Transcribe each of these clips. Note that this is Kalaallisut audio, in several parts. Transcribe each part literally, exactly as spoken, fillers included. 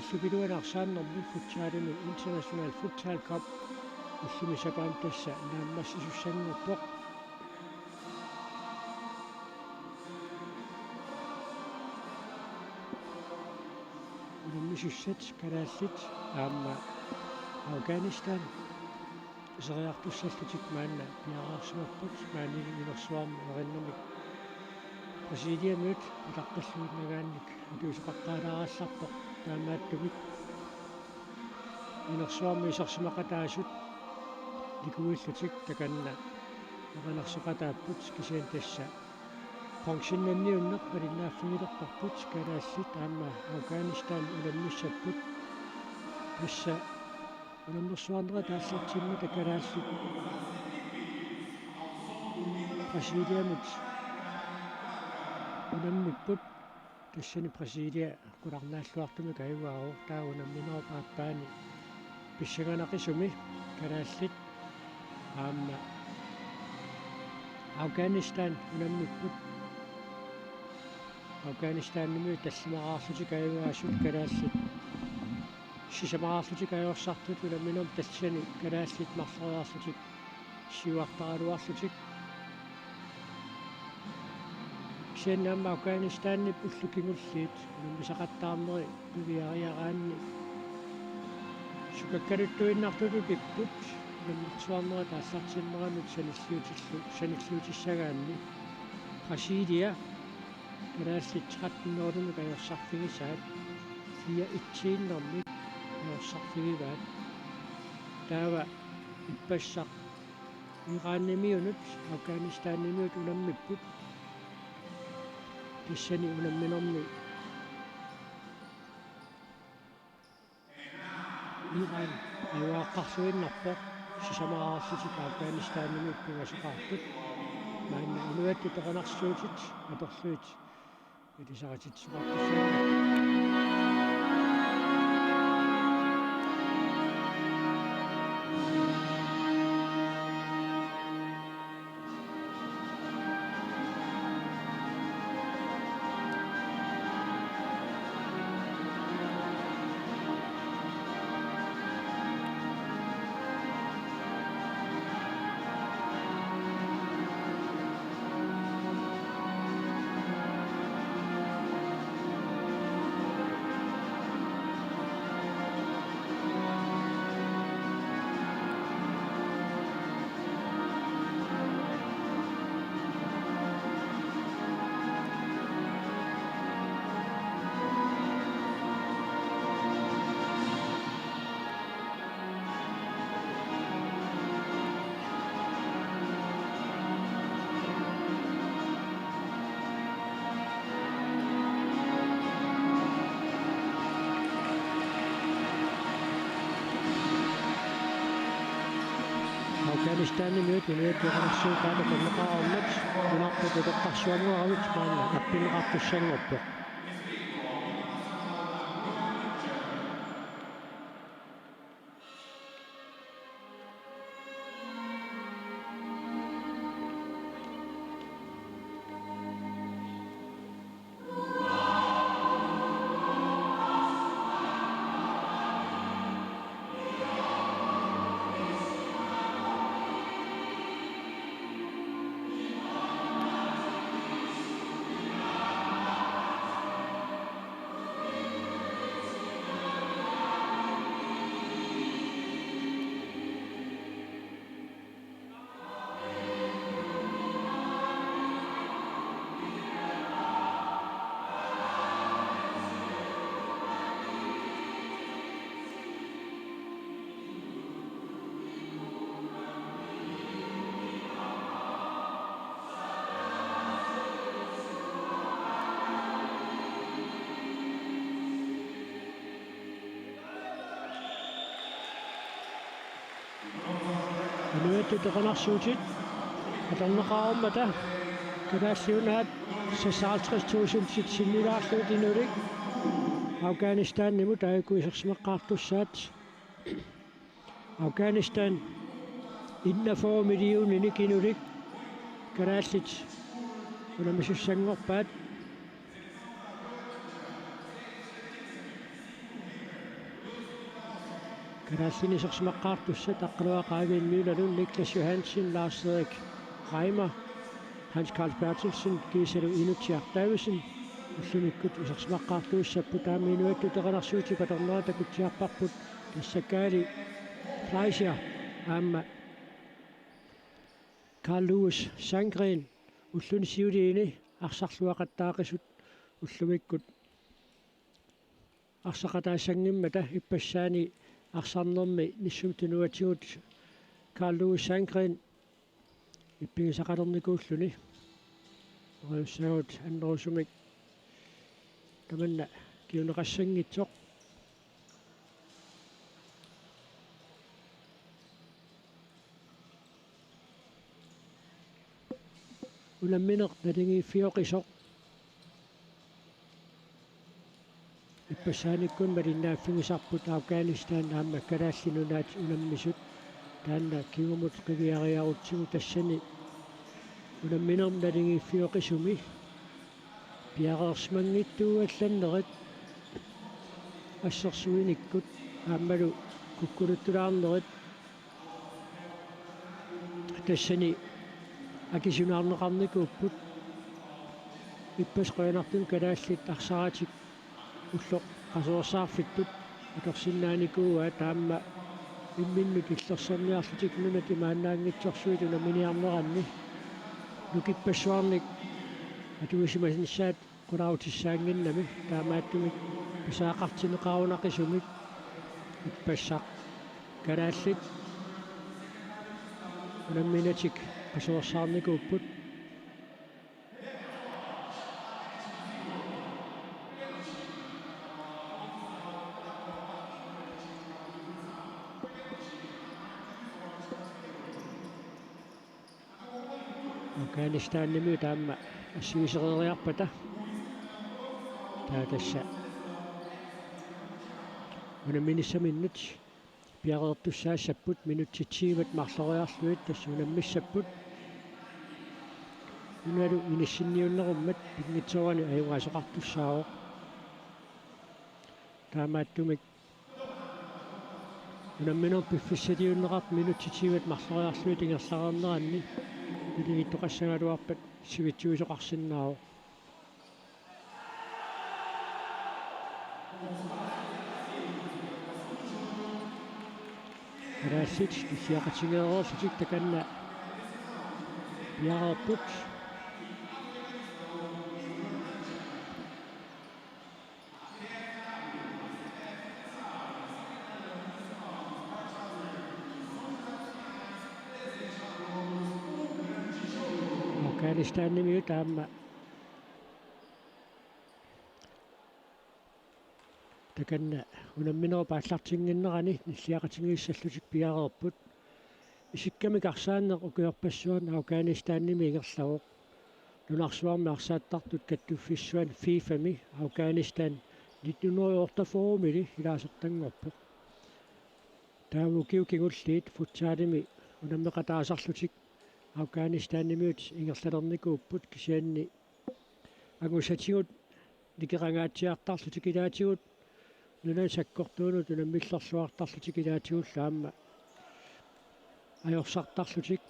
Illupiluana arsaannermi futsalimi International Futsal Cup ullumi sapaammi tassa naammassisussanngorpoq. Unammisussat kalaallit aamma Afghanistan iseriartussallutik maanna piareersimapput, maanilu inersuarmi erinnamik Brasiliamiut ataqqilluinnagaannik atuisoqaqqaalaarallarpoq. Taamaattumik inersuarmi isersimaqataasut nikuillutik takanna erinarsoqataapput, kisianni tassa bronzenniunneq malinnaaffigilerparput kalaallit aamma Afghanistan unammissapput. Tassa unammersuarnerat aallartimmata kalaallit Brasiliamut unammipput. Tassani Brasilia qularnaalluartumik ajugaavoq, taava unamminerup aappaani pissanganaqisumi kalaallit aamma Afghanistan unammipput. Afghanistanimiut tallimaraarlutik ajugaasut kalaallit sisamaraarlutik ajorsartut unamminermi tassani kalaallit marloriarlutik siuartaraluarlutik. Kisianni aamma Afghanistanip ullut kingulliit unammisaqattaarneri piviariaraanni sukakkaluttuinnartutut ipput, unammersuarnerat aallartinneranut sanilliutillu-, sanilliutissagaanni Brasilia kalaallit tretten nul-imik ajorsarfigisaat, fire et-iinnermik ajorsarfigivaat. Taava ippassaq Iranimiunut Afghanistanimiut unammipput. Tassani unamminermi Iran ajugaqqaarluinnarpoq, sisamaraarlutik Afghanistanimiut pingasoqaartut. Maanna inuiattut erinarsuutit atorlugit ilisaritsisoqartussaammat. Afghanistanimiut inuiattut erinarsuutit atorneqareermat nunarput utoqqarsuanngorami maanna appinneqartussanngorpoq. Inuiattut Aqqineq-Qeqertarsuutit atorneqarummata Kalaallit Nunaat seksoghalvtreds tusindit sinnilaarlugit inulik Afghanistanimut aajuku isersimaqqaartussaat. Afghanistan enogfyrre millioninik inulik kalaallit unammisussanngorpaat. Kalaallit isersimaqqaartussat Aqqaluaq Eivind Møllerlund, Niklas Johansen, Lars Erik Reimer, Hans Karl Berthelsen kiisalu Inutsi Artaavisen ullumikkut isersimaqqaartuussapput. Taama Inuiattut Aqqineq-Qeqertarsuutit atornerat takutsiarparput, tassa Kaali Fleischer aamma Carl Lewis Sandgreen ulluni siuliini arsarluaqattaaqisut ullumikkut arsaqataassanngimmat. Ippassaani arsarnermi Nissumik Tunuatigut Carl Lewis Sandgreen ippigisaqalernikuulluni. Oqalussaagut annerusumik tamanna kinguneqassanngitsoq. Unammineq naligiiffioqisoq. Ippassaanikkut malinnaaffigisarput Afghanistan aamma Kalaallit Nunaat unammisut. Taanna kingumut qiviariarutsigu tassani unamminermi naligiiffioqisumi piareersimanngitsuugallannerit assersuinikkut aammalu kukkuluttulaarnerit tassani akisunaarneqarnikuupput. Ippassaq qujanartumik kalaallit arsaratik ulloq qasuersaarfittut atorsinnaanikuuaat, taama imminnut illersorniarlutik nunat imaannaanngitsorsuit unamminiarneranni. Nukippassuarnik atuisimanissaat qulaarutissaannginnami, taamaattumik pisariaqartinneqarunaqisumik ippassaq kalaallit unamminatik qasuersaarnikuupput. Afghanistanimi taama assigisereeriarpata. Taava tassa unamminissaminnut piareertussaassapput, minutsit tyvet marloriarlugit tassa unammissapput. Unalu inissinniunnerummat pinngitsoorani ajugaasoqartussaavoq. Taamaattumik unamminerup piffissaliunneqartoq minutsit tyvet marloriarlugit ingerlareerneranni naligiittoqassagaluarpat sivitsuisoqarsinnaavoq. Kalaallit nilliaqatigeereerlutik takanna piareerput. Afghanistanimiut aamma takanna unamminerup aallartinnginnerani nilliaqatigiissallutik piareerput. Isikkamik arsaanneq ukiorpassuarni Afghanistanimi ingerlavoq. Nunarsuarmi arsaattartut kattuffissuani FIFA-mi Afghanistan nitten hundrede og otteogfyrre-mili ilaasortanngorpoq. Taava ukiut kingulliit futsalimi unammeqataasarlutik Afghanistanimiut ingerlalernikuupput, kisianni angusatigut nikerangaatsiartarlutik ilaatigut nunani sakkortuunut unammillerluartarlutik ilaatigullu aamma ajorsartarlutik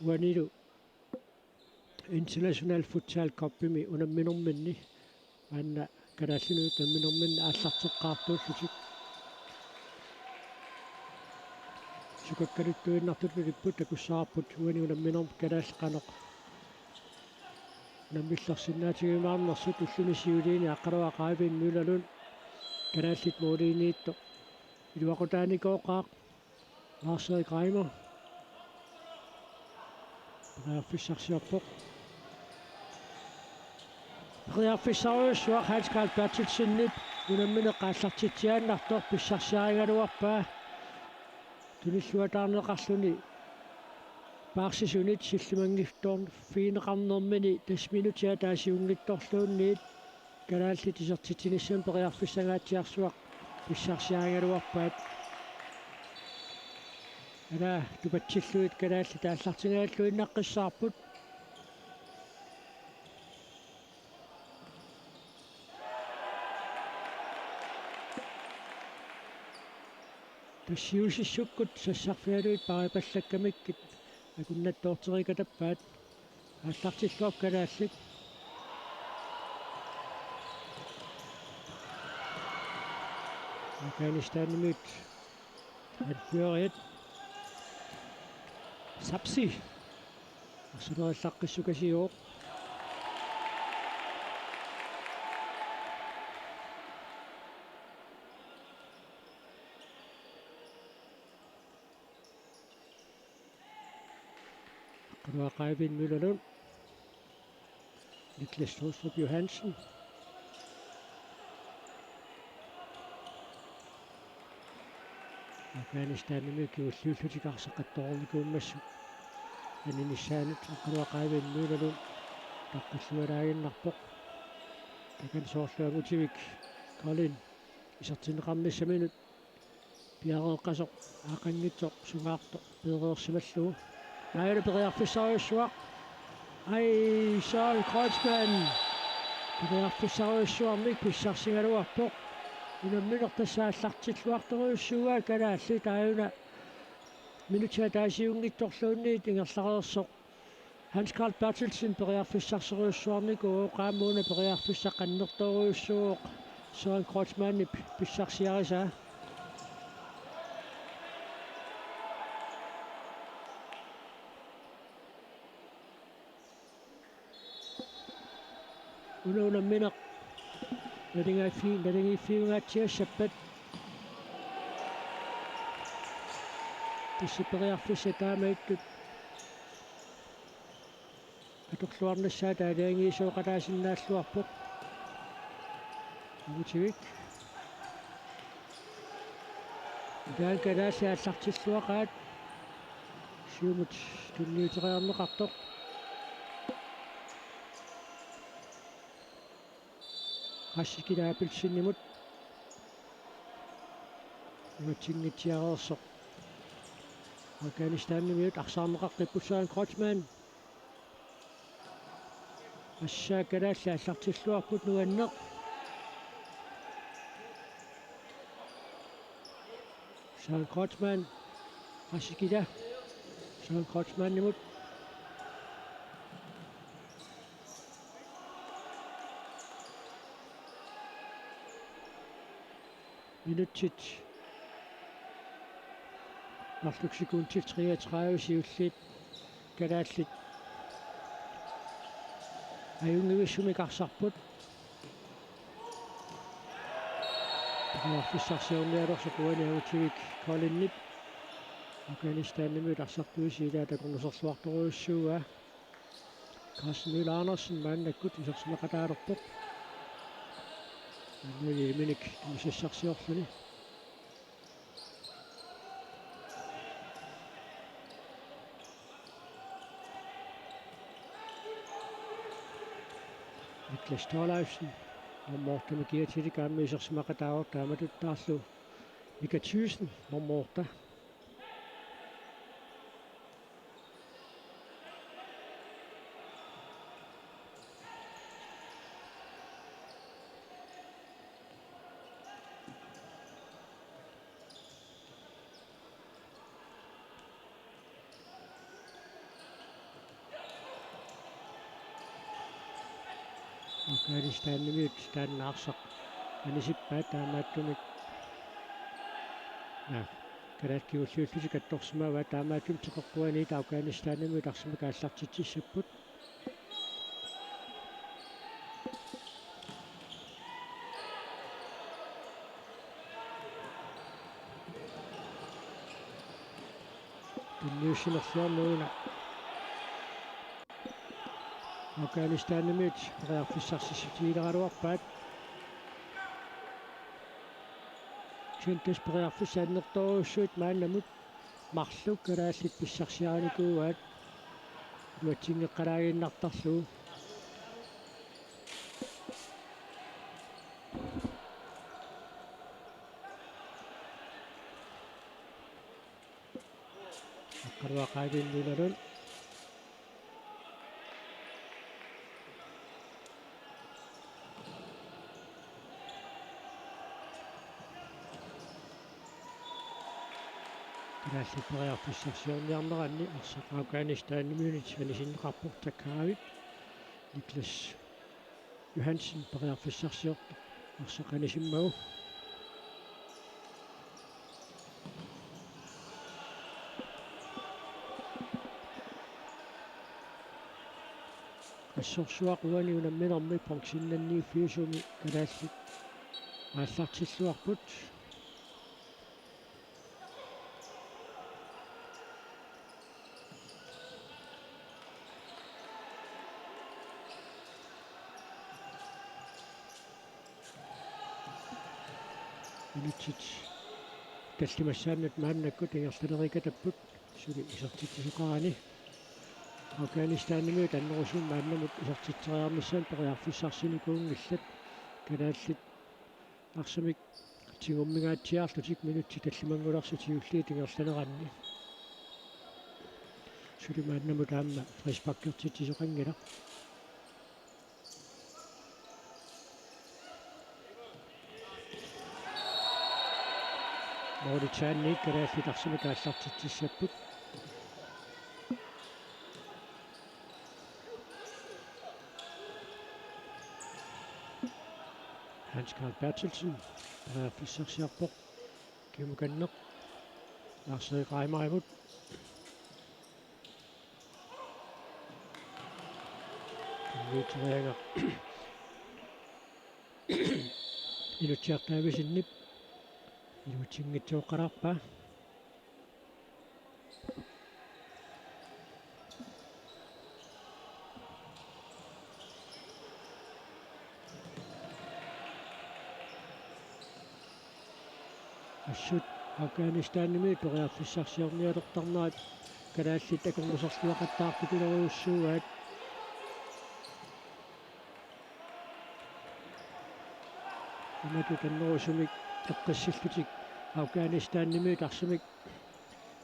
uanilu International Futsal Cupimi unamminerminni, maanna Kalaallit Nunaanni unamminerminni aallarteqqaartuullutik. Sukakkaluttuinnartutut ilipput, takussavarput uani unamminermi kalaallit qanoq unammillersinnaatigiumaarnersut. Ulluni siuliini Aqqaluaq Eivind Møllerlund kalaallit målimiittoq iluaqutaanikooqaaq. Lars-Erik Reimer periarfissarsiorpoq. Periarfissarujussuaq Hans Karl Berthelsenip unammineq aallartitsiaannartoq pissarsiarigaluarpaa. tunilluataarneqarluni paarsisunit sillimanngitsoorfigineqarnermini tassa minutsit ataasiunngitsorluunniit kalaallit isertitsinissamut periarfissangaatsiarsuaq pissarsiarigaluarpaat. Ala tupatsillugit kalaallit aallartingajalluinnaqqissaarput. Tassa siusissukkut sassarfigalugit paripallakkamikkit akunnattoorteriikatappaat. Aallartilluarput kalaallit. Afghanistanimiut anføreriat Sapsi arsalerlaqqissukasioq. Aqqaluaq Eivind Møllerlund. Niklas Tostrup Johansen. Afghanistanimi kingulliullutik arsaq attornikuummassuk aninissaanut Aqqaluaq Eivind Møllerlund taqqillualaaginnarpoq. Takanna soorlu angutivik Kolding isertinneqarnissaminut piareeqqasoq aaqqanngitsoq sungaartoq peereersimallugu. Aajuna periarfissarujussuaq. Ai, Søren Kreutzmann. Periarfissarujussuarmik pissarsigaluarpoq. Unammineq tassa aallartilluartorujussuugaat kalaallit, aajuna minutsit ataasiunngitsorluunniit ingerlareersoq Hans Carl Berthelsen periarfissarsorujussuarnikuuvoq, aamma una periarfissaq annertoorujussuuvoq Søren Kreutzmannip pissarsiarisaa. Una unammineq naligiiffi-, naligiiffiungaatsiassappat. Tassa periarfissat taamaattut atorluarnissaat aalajangiisooqataasinnaalluarpoq. Angutivik. Taanna kalaallit aallartilluaqaat. Siumut tunniuteriarneqartoq. Rassi Kidabelsenimut. Imatsingitsiareersoq. Afghanistanimiut arsaarneqaqqipput Søren Kreutzmann. Aasaq kalaallit aallartilluarput nuanneq. Søren Kreutzmann, Rassi Kida. Søren Kreutzmannimut. Minutsit marluk sekundit treogtredive siulliit kalaallit ajunngivissumik arsarput. Periarfissarsiornialersoq uani angutivik Koldingip. Afghanistanimiut arsartuisa ilaat akornuserluartorujussuuaa. Carsten Møller Andersen maannakkut isersimaqataalerpoq. Maannakkut ilaminik tunisassarsiorluni. Niklas Thorleifsen, nummer otte, Mika Tilikammi isersimaqataavoq, taamatuttaarlu Mika Thyssen, nummer otte. Afghanistanimiut taanna arsaq anisippaat taamaattumik. Naa, kalaallit kingulliullutik attorsimavaat, taamaattumik teqeqquaniit Afghanistanimiut arsamik aallartitsissapput. Tunniussinerluarneq una. Afghanistanimiut periarfissarsissutigileraluarpaat. Kisianni tassa periarfissat annertoorujussuit maannamut. marluk kalaallit pissarsiarinikuuaat iluatsinngeqqalaaginnartarlugu. Aqqaluaqaaginnilalu. Kalaallit periarfissarsiorniarneranni arsaq Afghanistanimiunit anisinneqarpoq Takavit. Niklas Johansen periarfissarsiorpoq arsaq anisimmagu. Assorsuaq uani unamminermi bronzennanniuffiusumi kalaallit aallartilluarput. Minutsit tallimassaannut maannakkut ingerlalerikatapput suli isertitsisoqarani. Afghanistanimiut annerusumik maannamut isertitseriarnissaat periarfissarsinikuunngillat. Kalaallit arsamik tigummingaatsiarlutik minutsit tallimanngulersut siulliit ingerlaneranni. Suli maannamut aamma frisparkertitsisoqanngilaq. Målitsaanniit kalaallit arsamik aallartitsissapput. Hans Karl Berthelsen periarfissarsiorpoq. Kimukanneq. Lars-Erik Reimerimut. Inuit Reimer. Inutsiaq Davidsenip iluatsinngitsoorpaa. Assut Afghanistanimi periarfissarsiornialertarnerat kalaallit akornuserluaqattaartupiloorujussuugaat. Imatut annerusumik eqqissillutik Afghanistanimi arsamik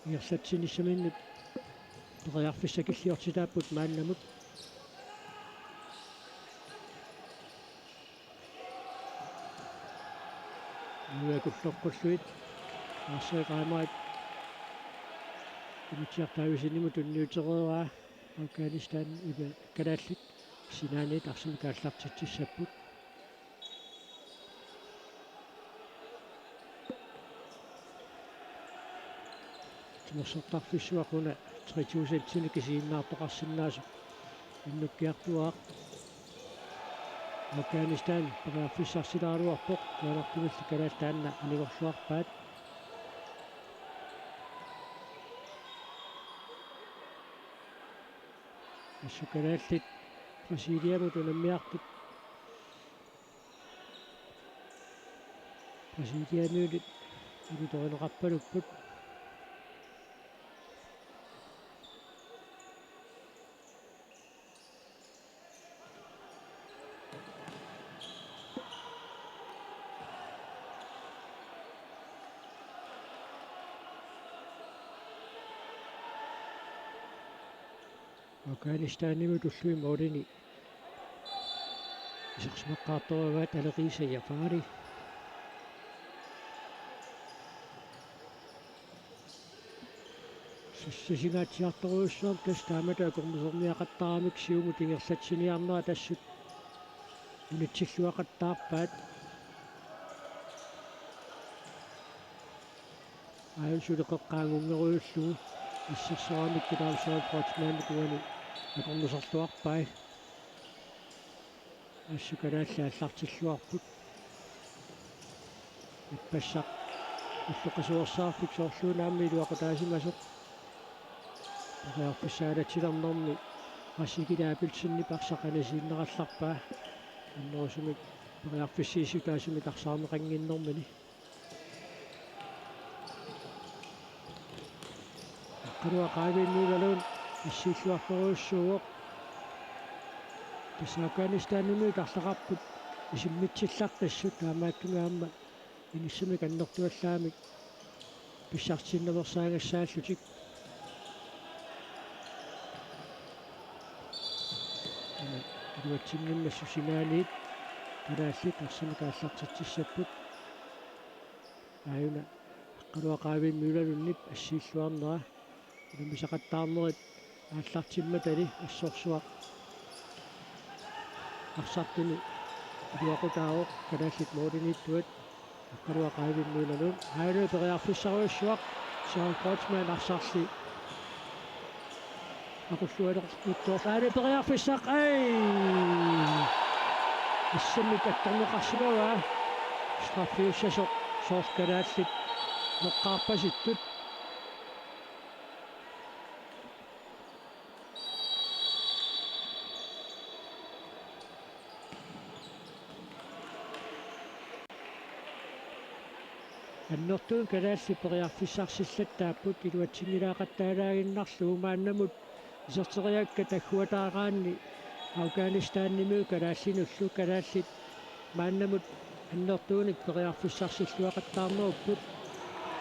ingerlatsinissaminnut periarfissakilliortitaapput maannamut. Nuiakulloqqullugit Lars-Erik Reimerit Inutsiaq Davidsenimut tunniutereeraa. Afghanistan iva kalaallit sinaaniit arsamik aallartitsissapput. Timersortarfissuaq una tre tusindinik isiginnaartoqarsinnaasoq innukkiartuaaq. Afghanistan periarfissarsilaaraluarpoq, qujanartumillu kalaallit taanna anigorluarpaat. Assut kalaallit Brasiliamut unammiartut. Brasiliamiunit ilutorineqarpalupput. Afghanistanimut ullumi målini isersimaqqaartorivaa Aleqisa Jafari. Sassisingaatsiartorujussuarmik tassa taamatut akornuserniaqattaramik siumut ingerlatsiniarnerat assut unitsilluaqattaarpaat. Aajuna suli qeqqaanngunngorujullugu assersoramik Claus Frøjmanimit uani akornuserluarpai. Assut kalaallit aallartilluarput. Ippassaq ulloqeqqasuersaarfik soorluuna aamma iluaqutaasimasoq. Periarfissaalatsilernermi Rasik Abelsenip arsaq anisinneqarallarpaa. Annerusumik periarfissiissutaasumik arsaarneqannginnermini. Aqqaluaq Qaavin Møllerlund assiilluartorujussuuvoq. Tassa Afghanistanimiut arlaqarput isimmitsillaqqissut, taamaattumik aamma inissamik annertuallaamik pissarsisinnaveersaagassaarlutik. Iluatsinngimmassuk sinaaniit kalaallit arsamik aallartitsissapput. Aajuna Aqqaluaq Qaavin Møllerlundip assiilluarnera. Unammisaqattaarnerit aallartimmatali assorsuaq arsartuni iluaqutaavoq, kalaallit målimiittuat. Aqqaluaq Qaavin Møllerlund. Aajuna periarfissarujussuaq. Søren Kreutzmann arsarli aqullualerniittoq. Aajuna periarfissaq. Ai! Assammik attorneqarsimavaa. Straffiussasoq, soorlu kalaallit neqqaarpasittut. Annertuumik kalaallit periarfissarsillattaapput iluatsinngilaaqattaalaaginnarlugu. Maannamut iserteriakkat tagguataaraanni Afghanistanimiut kalaallinullu, kalaallit maannamut annertuunik periarfissarsilluaqattaarnerupput.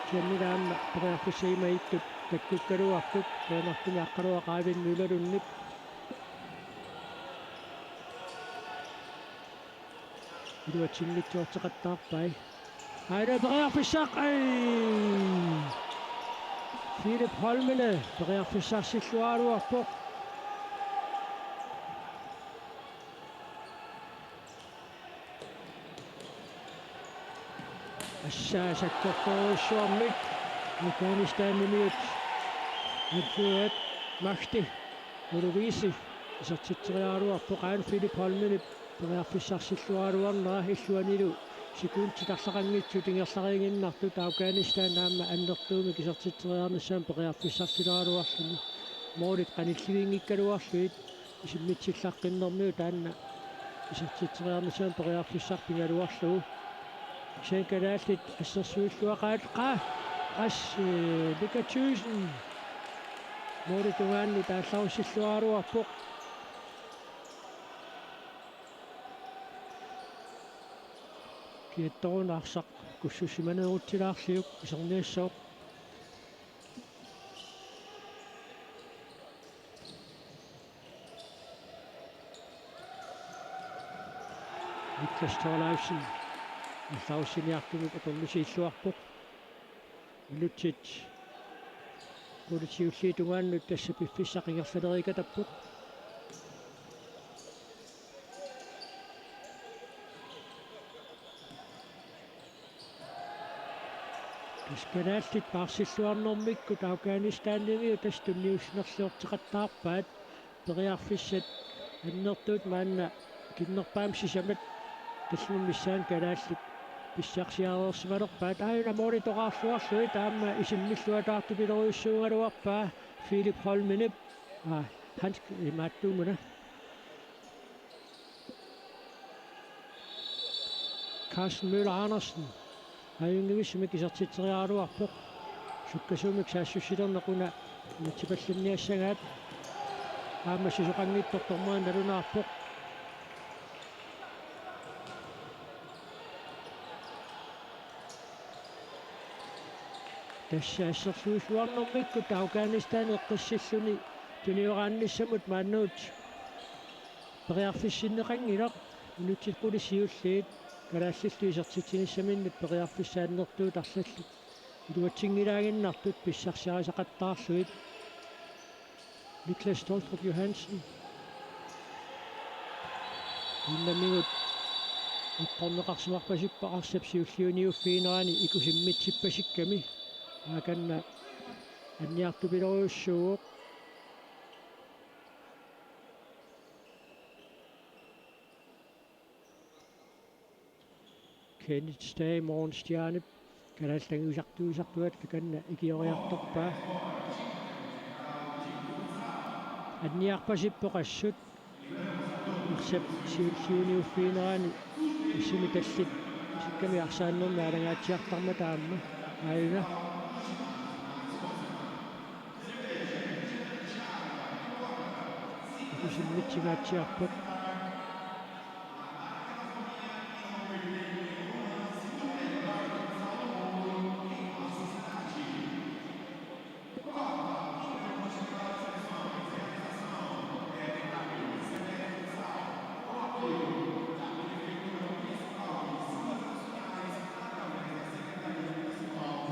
Kisiannili aamma periarfissagimagittut takkukkaluartut, taannartumik Aqqaluaq Qaavin Møllerlundip iluatsinngitsoorteqattaarpai. Aajuna periarfissaq, ai! Philip Holmene periarfissarsilluaraluarpoq. Assaat sakkortoorujussuarmik Afghanistanimiut Abdul Mahdi Uluwisi isertitseriaraluarpoq. Aajuna Philip Holmenip periarfissarsilluaraluarnera, illuanilu sekundit arlaqanngitsut ingerlariiginnartut Afghanistan aamma annertuumik isertitseriarnissamut periarfissarsileraluarluni. Målit qanillivinngikkaluarlugit isimmitsillaqqinnermigut taanna isertitseriarnissamut periarfissaq pigaluarlugu. Kisianni kalaallit assersuilluaqaat, qa-, as-, ee, Mika Thyssen målip tungaanut aallarussilluaraluarpoq. Kiattoruna arsaq kussussimaneerutsilaarlugu iserniassooq. Niklas Thorleifsen aallarussiniartumik atorlusiilluarpoq. Minutsit qulit siulliit tungaannut tassa piffissaq ingerlaleriikatappoq. Tassa kalaallit paarsilluarnermikkut Afghanistanimiut tassa tunniussinerliorteqattaarpaat, periarfissat annertuut maanna kinnerpaamik sisamat, tallimat missaanni kalaallit pissarsiareersimalerpaat. Aajuna målip toqqarluarlugit aamma isimmilluataartupiloruissuugaluarpaa Philip Holmenip. Aa, Hans imaattuumuna. Carsten Møller Andersen ajunngivisumik isertitseriaraluarpoq. Sukkasuumik saassussilerneq una inatsipallanniassagaat. Aamma sisoqanngitsoq dommeri nalunaarpoq. Tassa assersuilluarnermikkut Afghanistan eqqissilluni tunioraannissamut maannamut periarfissinneqanngilaq, minutsit qulit siulliit kalaallillu isertitsinissaminnut periarfissat annertuut arlallit iluatsinngilaaginnartut pissarsiarisaqattaarlugit. Niklas Tolstrup Johansen. Innamigut eqqorneqarsimarpasippoq arsap siulliuniuffiginerani ikusimmitsippasikkami. Aakanna anniartupilorujussuuvoq. Kenneth Stage Morgenstjernep kalaallit anguisartuisartuat takanna ikioriartorpaa. Anniarpasippoq assut arsap siulliuniuffiginerani, assimi tallit sikkami arsaannermi aalangaatsiartarmata aamma. Aajuna Isimmitsigaatsiarput.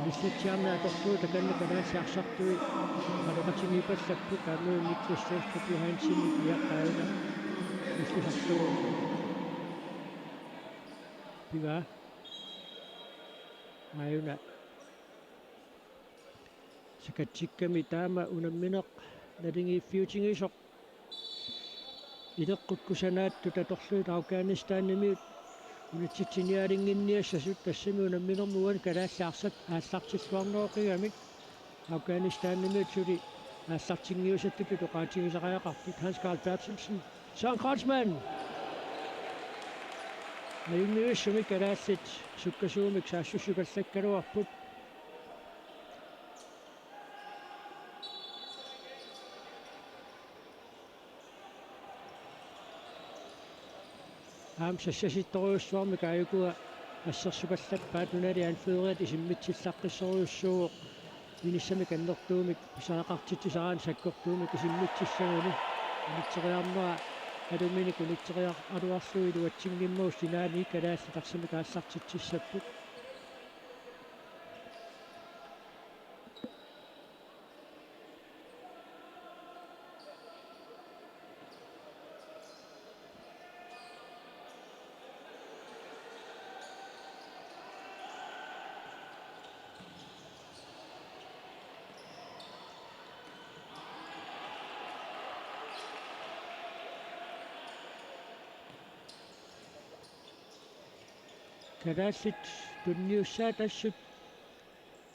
Ilissitsiarneq atorlugu takanna kalaallit arsartui qanoqatigiippallapput, aamma Niklas Sandstrup Johansenip iaqaana illisarlugu. Pigaa. Aajuna sakatsikkami taama unammineq naligiiffiutigisoq. Ileqqut kusanaattut atorlugit Afghanistanimiut unitsitsiniaalinnginniassasut, tassami unamminermi uani kalaallit arsat aallartilluarneroqigamik Afghanistanimiut suli aallartinngiusattutut oqaatigisariaqartut. Hans Karl Berthelsen, Søren Kreutzmann. Ajunngivissumik kalaallit sukkasuumik saassussipallakkaluarput. Aamma sassasittorujussuarmik aajukua assersupallappaat, nunali anførerit isimmitsillaqqissorujussuuvoq inissamik annertuumik pisariaqartitsisaraanni sakkortuumik isimmitsissaguni. Unitseriarnera aluminik unitseriaraluarlugu iluatsinngimmagu sinaaniit kalaallit arsamik aallartitsissapput. Kalaallit tunniussaat assut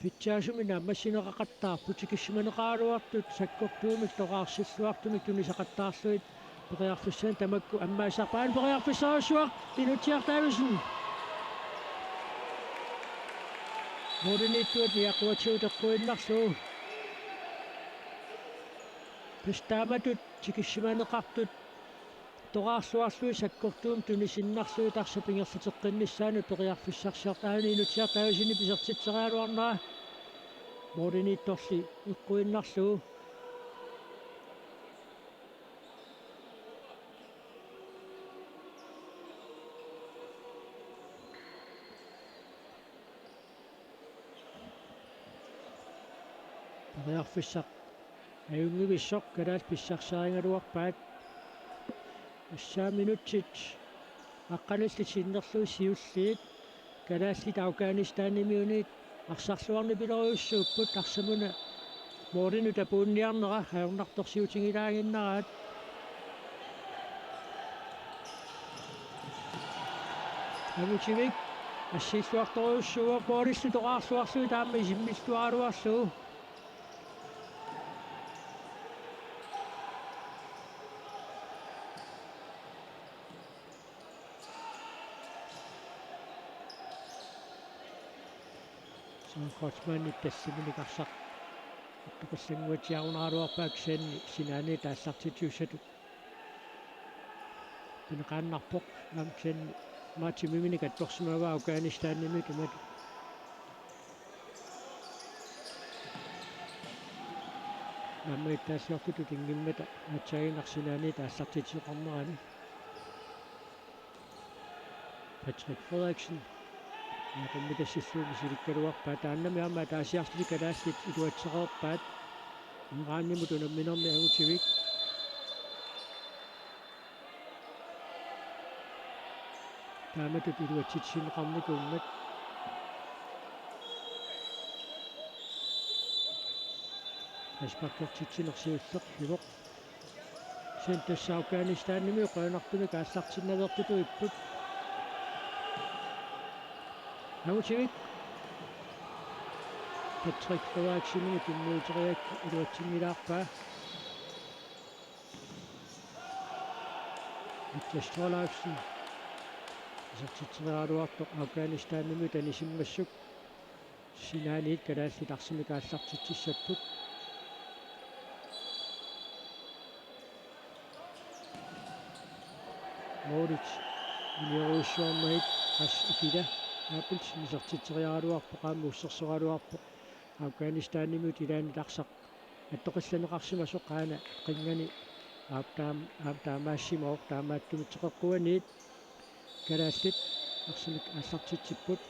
pitsaasumik naammassineqaqattaarput, tikissimaneqaraluartut sakkortuumik toraarsilluartumik tunisaqattaarlugit periarfissanik tamakku ammaassaaq. Periarfissarujussuaq, Inutsiaq Davidsen. Målimiittuat niaquatigut eqquinnarlugu. Tassa taamatut tikissimaneqartut toraarluarlugit sakkortuumik tunisinnarlugit arsap ingerlateqqinnissaanut periarfissarsiortarluni Inutsiaq Davidsenip isertitseriaraluarnera. Målimiittorli eqquinnarlugu. Periarfissaq ajunngivissoq, kalaallit pissarsiarigaluarpaat. Tassa minutsit aqqanillit sinnerlugit siulliit kalaallit Afghanistanimiunit arsarluarnipilerujussuupput, arsamuna målinut tapuunniarnera ajornartorsiutigilaaginnaraat. Angutivik assiilluartorujussuuvoq, målillu toraarluarlugit aamma isimmilluaraluarlugu. Søren Kreutzmannip tassanilu arsaq attukallanguatsiarunaraluarpaa, kisianni sinaaniit aallartitsisussatut pineqaannarpoq. Aamma kisianni matchiminik attorsimavaa Afghanistanimiut imatut. Naammagittaalliortutut inngimmata aatsaaginnaq sinaaniit aallartitsisoqarnerani. Patrick Frederiksen. Naqummitassillugit misilikkaluarpaa, taannami aamma ataasiarlutik kalaallit iluatsereerpaat. Iranimut unamminermi angutivik. Taamatut iluatsitsineqarnikuummat. Frisparkiortitsineq siulleq pivoq. Kisianni tassa Afghanistanimi qujanartumik aallartinnaveertutut ipput. Angutivik. Patrick Frederiksenimit tunniuteriak iluatsinngilaarpaa. Niklas Thorleifsen. Isertitseriaraluartoq Afghanistanimut anisimmassuk. Sinaaniit kalaallit arsamik aallartitsissapput. Målit uniorujussuarmagit Ras Ikila Abelsen isertitseriaraluarpoq aamma ussersoraluarpoq. Afghanistanimiut ilaanni arsaq attoqqinneqarsimasoq aana qingani aap taam-, aap taamaassimavoq. Taamaattumik teqeqquaniit kalaallit arsamik aallartitsipput.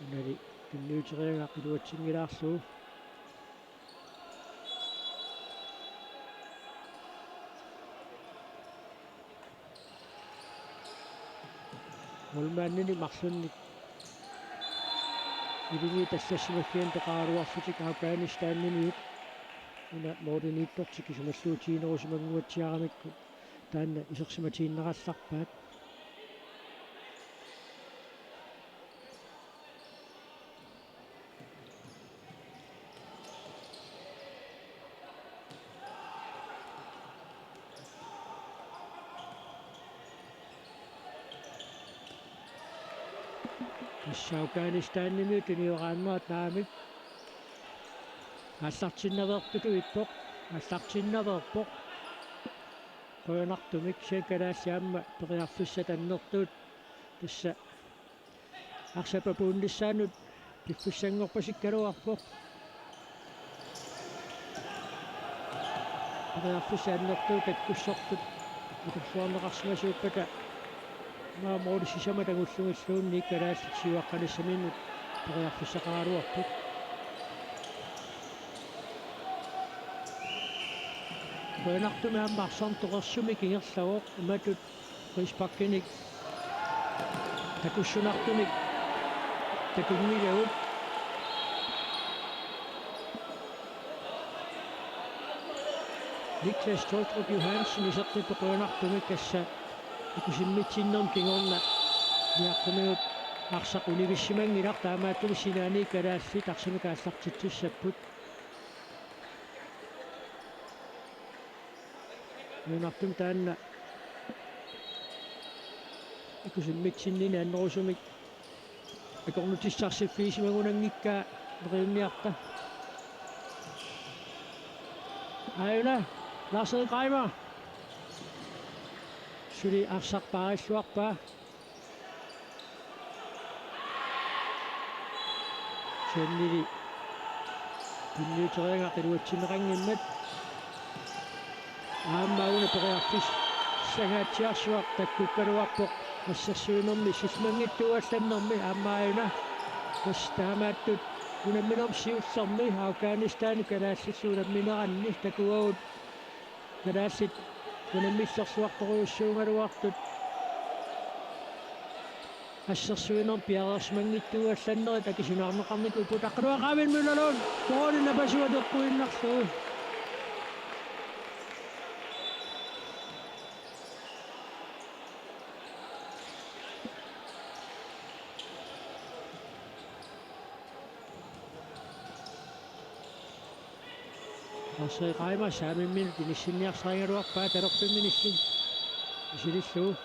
Unali tunniuteriagaq iluatsinngilaarlugu. Målmandini marlunnik iligiit allassimaffiani peqaraluarlutik Afghanistanimiut una målimiittortik isumalluutiginerusimannguatsiaramikku taanna isersimatiinnarallarpaat. Tassa Afghanistanimiut tunioraannerat naamik. Aallartinnaveerput ippoq. Aallartinnaveerpoq. Qujanartumik kisianni kalaallit aamma periarfissat annertuut tassa arsap apuunnissaanut piffissanngorpasikkaluarpoq. Periarfissat annertuut takkussortut atorluarneqarsimasuuppata, aamma måli sisamat angullugilluunniit kalaallit siuaqqanissaminnut periarfissaqaraluarput. Qujanartumik aamma arsarneq toqorsumik ingerlavoq, imatut frisparkinik takussunartumik takunngilagut. Niklas Tolstrup Johansen isertippoq qujanartumik, tassa ikusimmitsinnermi kingorna niaqqumigut arsaq univissimanngilaq, taamaattumik sinaani kalaallit arsamik aallartitsissapput. Qujanartumik taanna ikusimmitsinnini annerusumik akornutissarsiffigisimagunanngikkaa neriunniarta. Aajuna, Lars-Erik Reimer. Suli arsaq paarilluarpaa. Kisiannili tunniuteriagaq iluatsinneqanngimmat. Aamma una periarfissangaatsiarsuaq takkukkaluarpoq assersuinermi sillimanngitsuugallannermi, aamma una tassa taamaattut unamminermi siullermi Afghanistanip kalaallillu unammineranni takuagut kalaallit unammillersuartorujussuugaluartut assersuinermi piareersimanngitsuugallannerit akisunaarneqarnikuupput. Aqqaluaq Avind Møllerlund, måli napasua teqquinnarlugu. Lars-Erik Reimer saamimminut inissinniarsarigaluarpaa talerpimminilli isilillugu.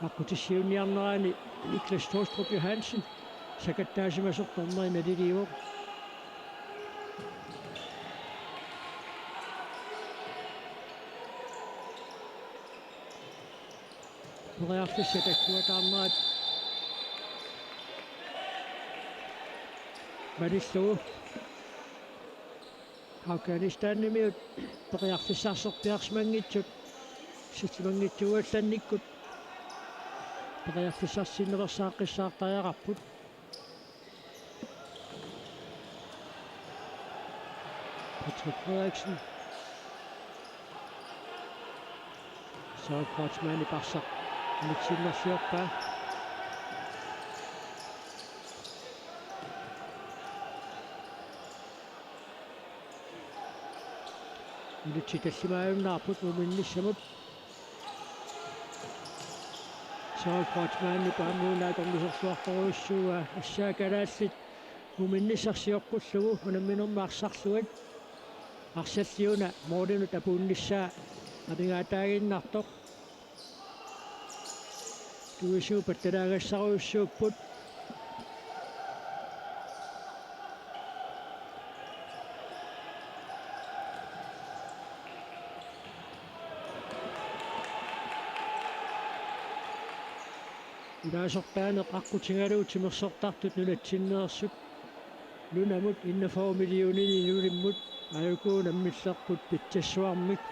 Aqqutissiuunniarnerani Niklas Tolstrup Johansen sakattaasimasoq dommeri naliliivoq. Periarfissat takkuataarnerat malillugu Afghanistanimiut periarfissarsiorpiarsimanngitsut sillimanngitsuugallannikkut periarfissarsiorneqassaaqqissaartariaqarput. Patrick Frederiksen. Søren Kreutzmannip arsaq unitsinnerliorpaa. Minutsit tallimaajunnaarput muminnissamut. Søren Kreutzmannip aamma una akornusersuartorujussuuaa, tassa kalaallit muminnissaq sioqqullugu unamminermi arsarlugit. Arsalli una målinut apuunnissaa amigaataaginnartoq. Tuisu pattalaagassarujussuupput. Naasortaaneq aqqutigalugu timersortartut nunatsinneersut nunamut enogfyrre millionini nulimmut aajuku unammillerput pitsassuarmik.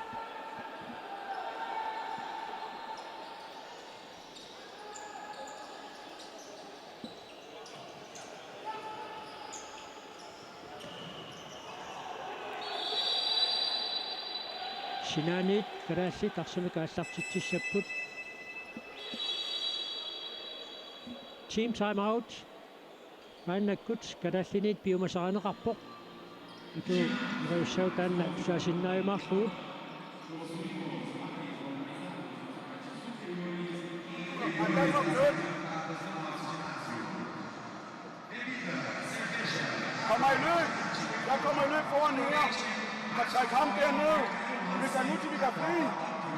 Sinaaniit kalaallit arsamik aallartitsissapput. Team time out. Maannakkut kalaalliniit piumasarineqarpoq. Atu Røsau taanna tusaasinnaajumaarlugu. Kommer i løb. Jeg kommer i løb foran her. Kan trække ham derned. Hvis han nu til, vi kan fri,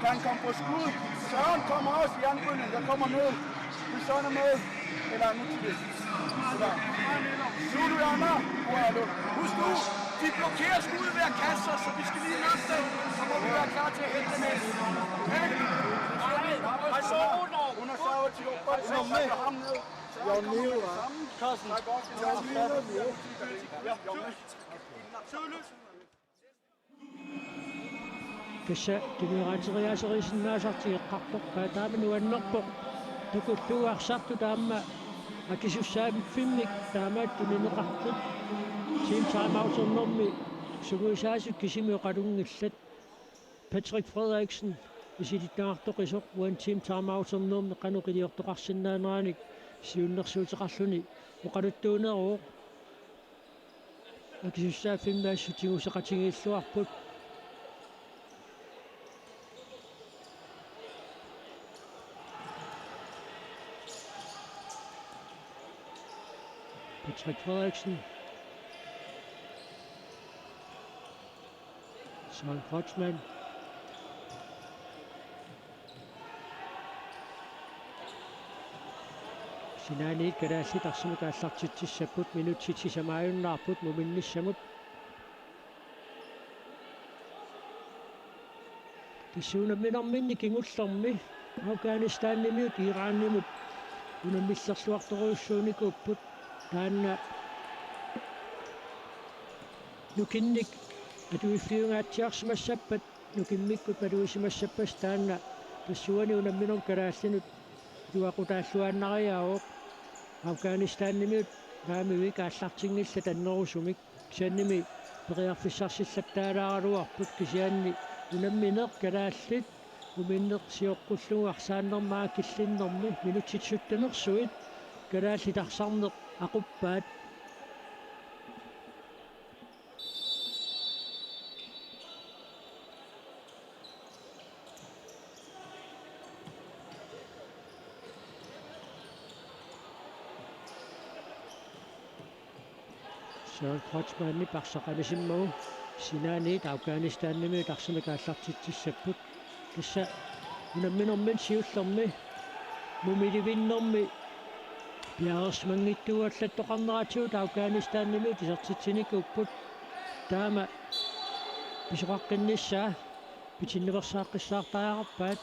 kan han komme på skud. Søren kommer også i angrebet. Jeg kommer ned. Hvis Søren er med. Eller nu til det. Eller. Zulu, Anna. Hvor er du? Husk nu, de blokerer skuddet ved at kaste sig, så vi skal lige løfte dem. Så må vi være klar til at hente dem ind. Ikke? Ej, så. Hun er så til at trække ham ned. Jonni, hva? Karsten. Jonni, hva? Tassa tunniukkaaserisinnaasartik eqqartorpaat, taama nuannerpoq. Takullugu arsartut aamma akisussaaffimmik taamaattunik neqartut. Team time out-ernermi sungiusaasut kisimik oqalunngillat. Patrick Frederiksen misilittagaqartoq isoq uani team time out-ernermi qanoq iliortoqarsinnaaneranik siunnersuuteqarluni oqaluttuuneruvoq. Akisussaaffimmi assut tiguseqatigiilluarput. Patrick Frederiksen. Søren Kreutzmann. Sinaaniit kalaallit arsamik aallartitsissapput, minutsit sisamaajunnaarput muminnissamut. Tassa unamminerminni kingullermi Afghanistanimiut Iranimut unammillerluartorujussuunikuupput, taanna nukinnik atuiffiungaatsiarsimassappat nukimmikkut maluisimassappat, taanna tassuuna unamminermi kalaallinut atuaqutaalluaannariaavoq. Afghanistanimiut naamivik aallartinngillat annerusumik. Kisiannimi periarfissarsillattaalaaraluarput, kisianni unammineq kalaallit muminneq sioqqullugu arsaannermut killinnermi minutsit syttenersuit kalaallit arsarneq aquppaat. Søren Kreutzmannip arsaq anisimmagu. Sinaaniit Afghanistanimiut arsamik aallartitsissapput. Tassa unamminerminni siullermi mumilivinnermi piareersimanngitsuugallattoqarneratigut Afghanistanimiut isertitsinikuupput. Taama pisoqaqqinnissaa pitinniversaaqqissaartariaqarpaat.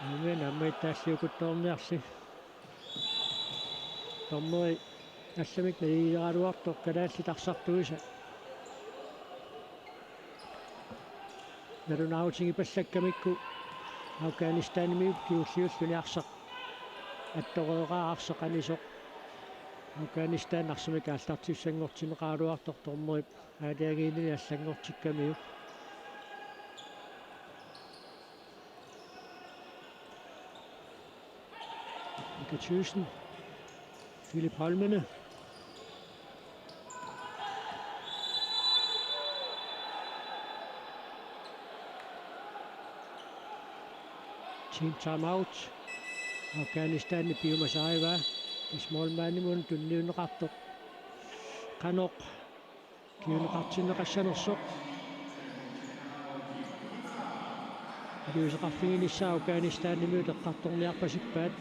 Aamma aamma ittaalliukuttoorniarli. Dommeri allamik naligiileraluartoq kalaallit arsartuisa. Nalunaarutigipallakkamikku Afghanistanimiut kingulliulluni arsaq attoreeraa, arsaq anisoq. Afghanistan arsamik aallartissanngortinneqaraluartoq dommerip aalajangiinini allanngortikkamiuk. Mika Thyssen. Philip Holmene. Team time out. Afghanistanip piumasarivaa. Tassa målmandimut tunniunneqartoq qanoq kinguneqartinneqassanersoq. Iliuuseqarfiginissaa Afghanistanimiut eqqartorniarpasippaat.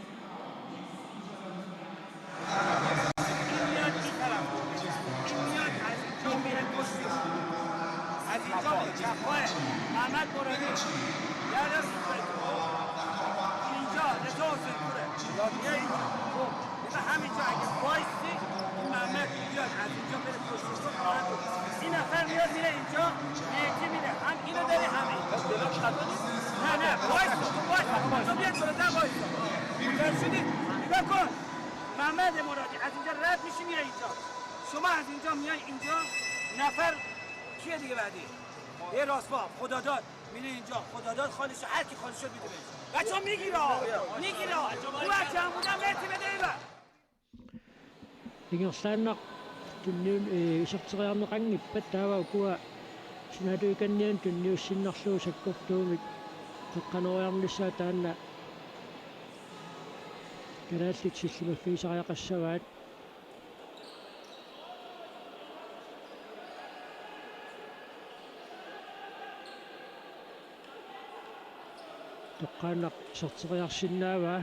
Ja, det er super. Inja, det er så super. Ja, Inja. Ima hami Inja, ikke? Boys, ima med, ja, altså, Inja, det er så super. Ina fem yıl bile Inja, ne, kim bile, ham, ina deri hami. Nej, nej, boys, boys, så bliver det der, boys. Sen şimdi, bir dakika. Mehmet Emorati, az önce rap mişim ya Inja. Şuma az önce mi ya Inja? Nefer, şey diye verdi. Her asma, Hodadar. Mine Inja, Hodadar, Halişe, her ki Halişe bir de. Kaçan Migira, Migira. Bu akşam burada Mert'i bedava. Ingerlaannaq tunniun-, ee, iserteriarneqanngippat taava ukua sinaatuikannian tunniussinnarlugu sakkortuumik qeqqanoriarnissaa taanna kalaallit sillimaffigisariaqassavaat. Toqqaannaq iserteriarsinnaavaa.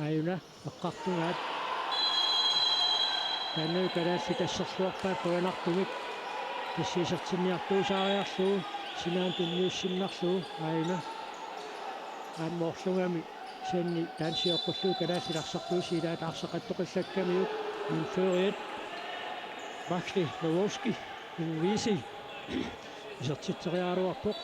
Aajuna eqqartugaat. Taanna kalaallit asserluarpaat qujanartumik. Tassa isertinniartuusaariarlugu sinaanut tunniussinnarlugu aajuna. Aamma orlugami kisianni taanna sioqqullugu kalaallit arsartuusiit ilaata arsaq attoqillakkamiuk. Indføriat Baxley Nowotski, Invisi. Isertitseriaraluarpoq.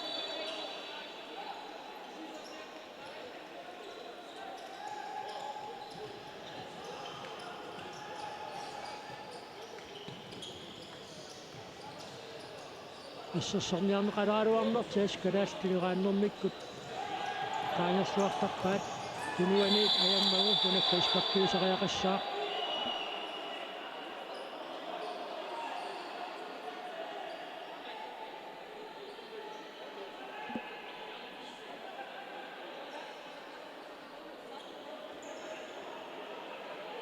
Assersorniarneqaleraluarnertik kalaallit tuneraannermikkut qaangerluartarpaat. Tunuaniit ajammagu una frisparkiusariaqassaaq.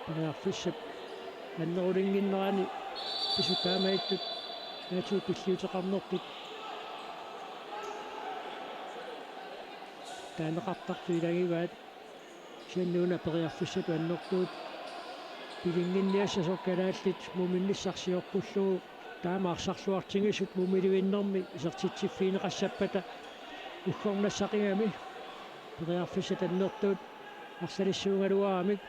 Periarfissat annerulinnginnerani pisut taamaattut naatsuut pilliuteqarnerput taaneqartartut ilagivaat. Kisianni una periarfissatut annertuut pilinnginniassasoq kalaallit muminnissarsiorpullugu taama arsarluartigisut mumilivinnermi isertitsiffigineqassappata uggornassaqigami periarfissat annertuut arsalissuugaluaramik.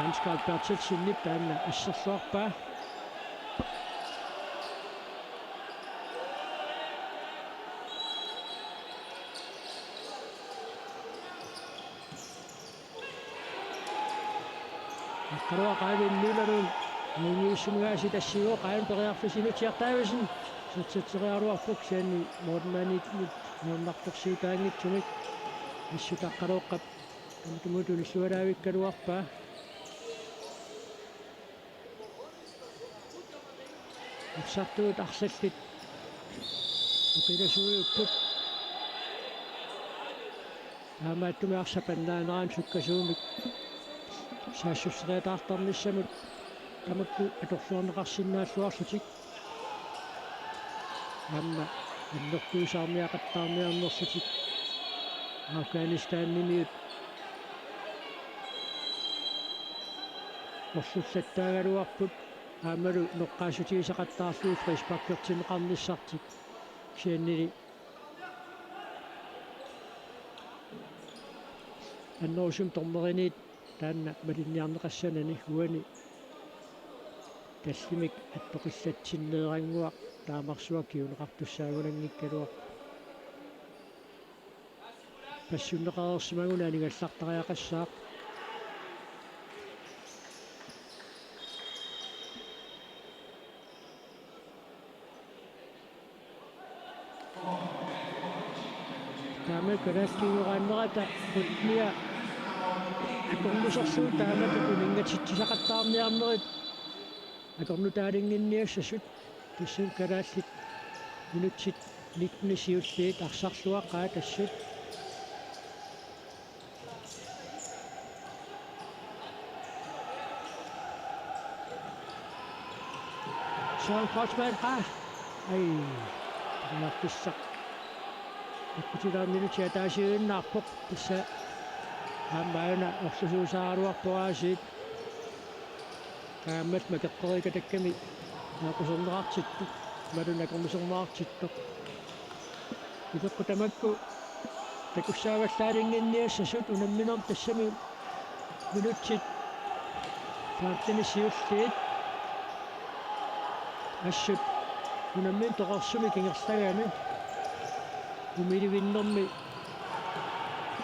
Hans Carl Berthelsenip taanna asserluarpaa. Aqqaluaq Aavin Møllerlund nuugiussimagaa sitassuuvoq aajuna periarfissaq Inutsiaq Davidsen. Isertitseriaraluarpoq kisianni Morten Maaniitsinut ajornartorsiutaanngitsumik. Assut Aqqaluoqqap tamatumuuna tunillualaavikkaluarpaa. Arsartuut arlallit oqilasuujupput. Taamaattumik arsap annaanerani sukkasuumik saassusseriataartarnissamut tamakku atorluarneqarsinnaalluarlutik. Aamma annertuusaarniaqattaarniarnerlutik Afghanistanimiut orlullattaagaluarput aammalu noqqaassutigisaqattaarlugit frisparkertinneqarnissartik. Kisiannili annerusumik dommeriniit taanna malinniarneqassanani uani tallimik attoqillatsinneerannguaq taamarsuaq kinguneqartussaagunanngikkaluaq. Passunneqareersimaguni aningallartariaqassaaq. Taama kalaallit tuneraannerata rytmia akornuserlugu taamatut uninngatitsisoqattaarniarnerit akornutaalinnginniassasut. Tassami kalaallit minutsit nitten siulliit arsarluaqaat assut. Søren Kreutzmann, ah, ai, periarfissaq. Takkutilaarnilutik ataasiinnarpoq tassa aamma una orlusuusaaraluarpoq aasiit. Aammat makeqqeriikatakkami nakusorneqartittoq, malu nakornusorneqartittoq. Ileqqut tamakku takussaavallaalinnginniassasut unamminermi tassami minutsit femten siulliit. Assut unammineq toqorsumik ingerlagami. Umiilivinnermi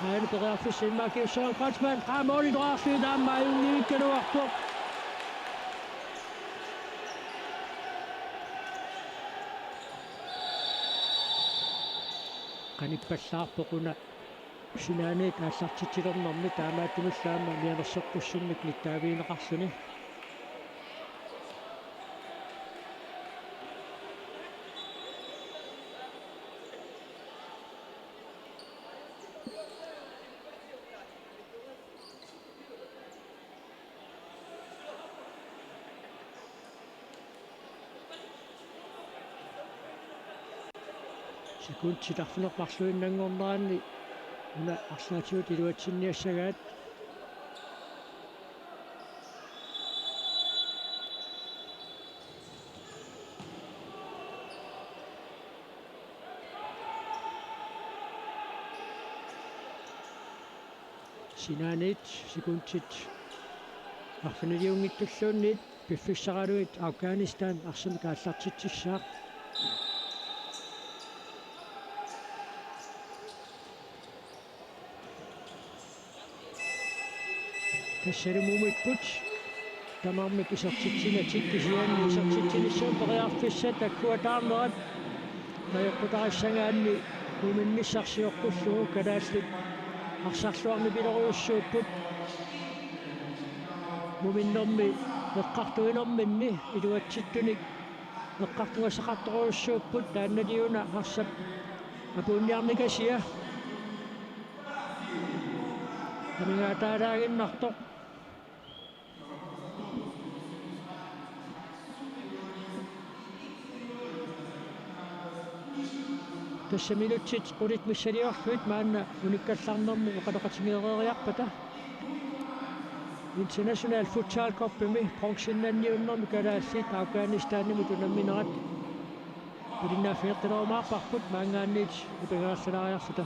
aana periarfissanik Markus Søren Kreutzmann. Aa, måli toqqarluni taama ajunngikkaluarpoq. Qanippallaarpoq una sinaaniit aallartitsilernermi, taamaattumillu aamma mianersoqqussummik nittaavigineqarluni. Sekundit arfineq-marluinnanngorneranni una arlaatigut iluatsinniassagaat. Sinaaniit sekundit arfiniliunngitsulluunniit piffissaralugit Afghanistan arsamik aallartitsissaaq. Tassalu mumipput tamarmik isertitsinatik, kisianni isertitsinissamut periarfissat takkua taarnerat ajoqutarissagaanni muminnissaq sioqqullugu kalaallit arsarluarnipilorujussuupput. Muminnermi eqqartuinerminni iluatsittunik eqqartugassaqartorujussuupput, taannali una arsap apuunniarnikasia amigaataalaaginnartoq. Tassa minutsit qulit missiliorlugit maanna unikkallarnermi oqaloqatigeereeriarpata. International Futsal Cupimi bronzeinnanniunnermi kalaallit Afghanistanimut unamminerat ilinniarfigeqqilerumaarparput maanngaanniit ipigaallalaariarluta.